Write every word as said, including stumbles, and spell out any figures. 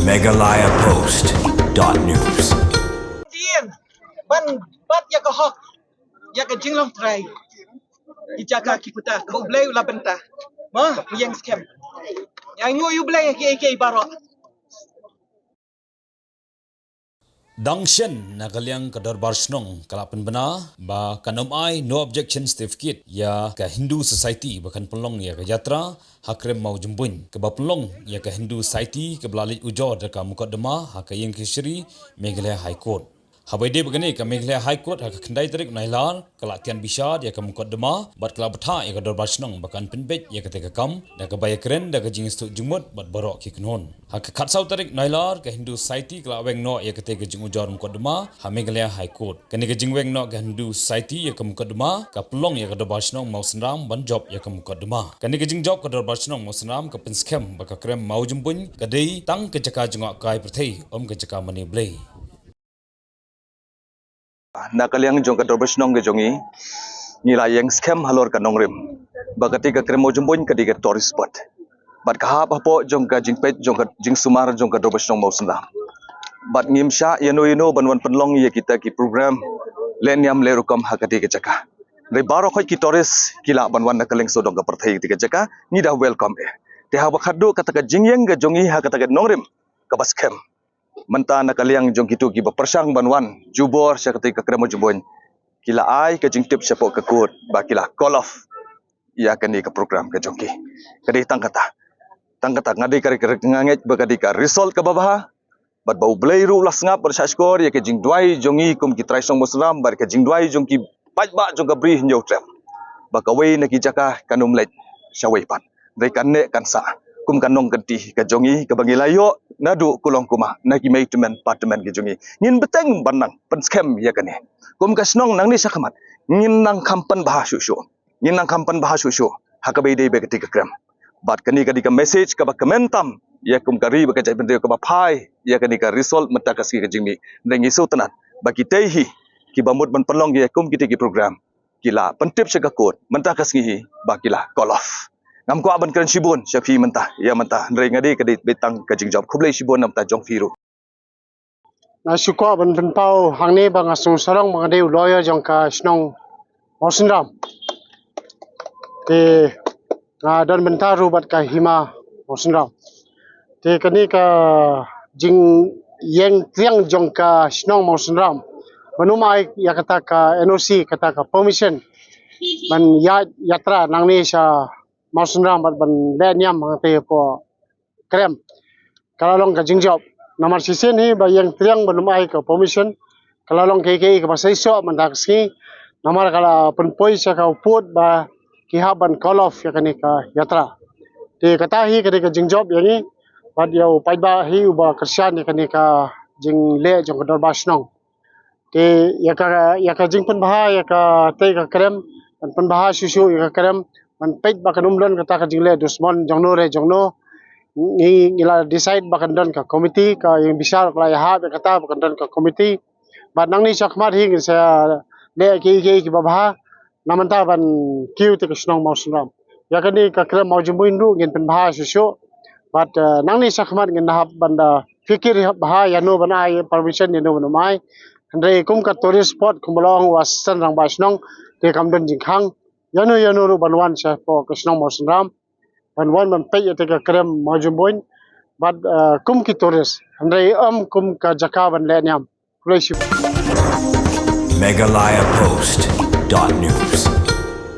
Meghalaya Post dot news. Tieng ban bat ïa ka hok ïa ka jinglong trai. Ki jaka ki puta ka U Blei u la bynta. Ma ïeng skhem. Ïa ngu U Blei ki ki baroh. Dang shen na ka liang ka dorbar shnong ka la pynbna ba kan ym ai no objection certificate ïa ka Hindu Society ba kan pynlong ïa ka yatra ha Krem Mawjymbuin kaba pynlong ïa ka Hindu Society kaba la leit ujor da ka mukotduma ha ka ïing kashari Meghalaya High Court. Haba ïadei bad kane ka Meghalaya High Court ha ka khyndai tarik Nailar ka la tian bishar ïa ka mukotduma bad ka la bthah ïa ka dorbar shnong ba kan pynbeit ïa kata ka kam da kaba ïakren da ka jingïasyllok jingmut bad baroh ki kynhun. Ha ka khatsaw tarik Nailar ka Hindu Society ka la weng noh ïa kata ka jingujor mukotduma ha Meghalaya High Court. Kane ka jingweng noh ka Hindu Society ïa ka mukotduma ka pynlong ïa ka dorbar shnong Mawsynram ban jop ïa ka mukotduma. Kane ka jingjop ka dorbar shnong Mawsynram ka pynskhem ba ka Krem Mawjymbuin ka dei tang ka jaka jngohkai pyrthei, ym ka jaka mane Blei. Na ka liang jong ka dorbar shnong ka jong ngi ngi la ïeng skhem halor ka nongrim ba kata ka Krem Mawjymbuin ka dei ka tourist spot. Bad ka hap hapoh jong ka jingpeit jong ka jingsumar jong ka dorbar shnong Mawsynram. Bad ngim shah ïano ïano ban wan pynlong ïa kita ki program leh niam leh rukom ha kata ka jaka. Hynrei baroh khoit ki tourist ki lah ban wan na ka liang sawdong ka pyrthei kata ka jaka, ngi da welcome eh. Te haba khatduh kata ka jingïeng ka jong ngi ha kata ka nongrim kaba skhem. Mynta na ka liang jong kito kiba pyrshang ban wan jubor sha kata ka Krem Mawjymbuin ki la ai ka jingtip shapoh ka court ba ki la call off ïa kane ka program ka jong ki. Ka dei tang kata. Tang kata nga dei ka nga ngeit ba ka dei ka result kaba bha. Bad ba U Blei ruh u la sngap bad shah shkor ïa ka jingduwai jong ngi kum ki trai shnong Mawsynram bad ka jingduwai jong ki paidbah jong ka Bri Hynñiewtrep ba kawei na ki jaka kan ym leit shawei pat. Hynrei kan neh kan sah kum ka nongkynti ka jong ngi kaba ngi la ïoh naduh kulong kumah na ki mei tymmen pa tymmen ki jong ngi. Ngin bteng ban nang pynskhem ïa kane. Kum ka shnong nangne shakhmat ngin nang kham pynbha shuh shuh. Ngin nang kham pynbha shuh shuh ha kaba ïadei bad kata ka Krem. Bad kane ka dei ka message kaba kmen tam ïa kum ka ri bad ka jaitbynriew kaba phai ïa kane ka result mynta ka sngi ka jingmih. Hynrei ngi sngewtynnat ba kitei hi kiba mut ban pynlong ïa kum kitei ki program ki la pyntip sha ka court mynta ka sngi hi ba ki la call off. Ngam kwah ban kren shibun sha phi mynta ïa mynta, hynrei nga dei ka dei beit tang ka jingjop. Khublei shibun na bynta jong phi ruh. Nga shu kwah ban pynpaw hangne ba nga sngewsarong ba nga dei u lawyer jong ka shnong Mawsynram. Te nga don bynta ruh bad ka hima Mawsynram. Te kane ka jingïeng triang jong ka shnong Mawsynram ban ym ai ïa kata ka N O C, kata ka permission ban ïaid yatra nangne sha Mawsynram bad ban leh niam hangtei hapoh Krem. Ka la long ka jingjop. Namar shisien hi ba ïeng triang ban ym ai ka permission ka la long kaei kaei kaba seisoh mynta ka sngi. Namar ka la pynpoi sha ka u pud ba ki hap ban call off ïa kane ka yatra. Te kata hi ka dei ka jingjop ïa ngi bad ïa u paidbah hi uba kyrshan ïa kane ka jingleh jong ka dorbar shnong. Te ïa ka ïa ka jingpynbha ïa katei ka Krem, ban pynbha shuh shuh ïa ka Krem, ban peit ba kan ym don kata ka jingleh dusmon jongno re jongno. Ngi ngi la decide ba kan don ka komiti, ka ïing bishar ka la ïahap ïa kata ba kan don ka komiti. Bad nangne shakhmat hi ngin sa leh kiei kiei kiba bha na mynta ban kiew te ka shnong Mawsynram. Ïa kane ka Krem Mawjymbuin ruh ngin pynbha shuh shuh. Bad nangne shakhmat ngin hap ban da fikir bha ïano ban ai permission ïano ban ym ai. Hynrei kum ka tourist spot kumba la ong u assistant rangbah shnong, te kam don jingkhang ïano ïano ruh ban wan shapoh ka shnong Mawsynram ban wan ban peit ïa te ka Krem Mawjymbuin bad kum ki tourist, hynrei ym kum ka jaka ban leh niam. Khublei shibun. Meghalaya Post dot news.